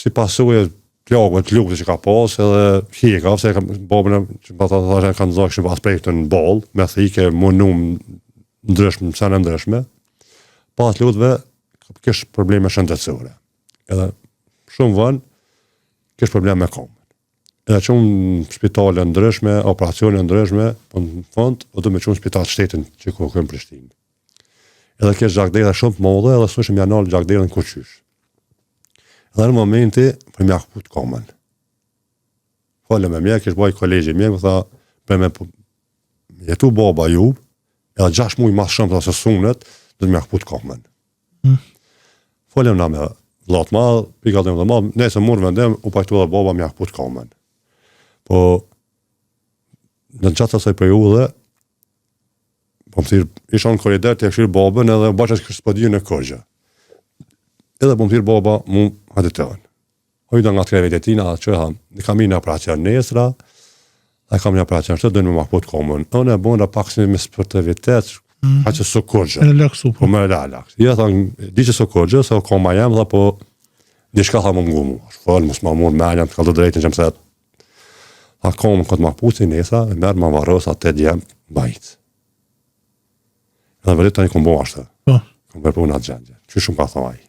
Si pasojë plagëve të luftës që ka pas edhe hjeka, se kam babën që pa thashë thashë kanë zonë kishin pas prek në ballë, me thikë, munum ndryshme, sene ndryshme. Pas luftëve kish probleme shëndetësore. Edhe shumë vonë kish probleme me komën. Edhe çu në spitale ndryshme, operacione ndryshme, po në fund u do me çu në spital shtetin që ku në Prishtinë. Edhe kish gjakderdhje shumë të madhe, edhe s'mujshim ja nalë gjakderdhjen kurqysh. Edhe në momenti, për m'ja këput komën. Folë me mjek, ish boj kolegji mjek, më tha, për me jetu baba ju, edhe gjash muj mas shumë, tha se sunet, do të m'ja këput komën. Mm. Folëm na me vlla të madh, pika të madh, nëse mur vendim, u pajtu edhe baba m'ja këput komën. Po, në gjatë asaj periudhe, Po më thirr, isha në korridor tu e kqyr babën edhe bash që s'po di unë kurgjë. Edhe po më thirr baba mu hajde të unë. O i do nga të krevet e tina, që ha, ne kam një operacion nesra, a kam një operacion shtë, do në më këput komën. Unë e bona pak si me sportivitet, mm. ka që s'o kurgjë. Relaksu, po. Po më relaks. Jo, tha, di që s'o kurgjë, se o koma jem, tha, po, diçka tha më ngu mu. Fol, mos ma mur menja, të kallxo drejtën që më se Tha komën këtë ma puci, nesa, e merr ma varros atë djem, bajt. Edhe vërtet tani kom bo ashtë. Po. Kom vepru në atë gjendje. Që shumë ka thonë ai.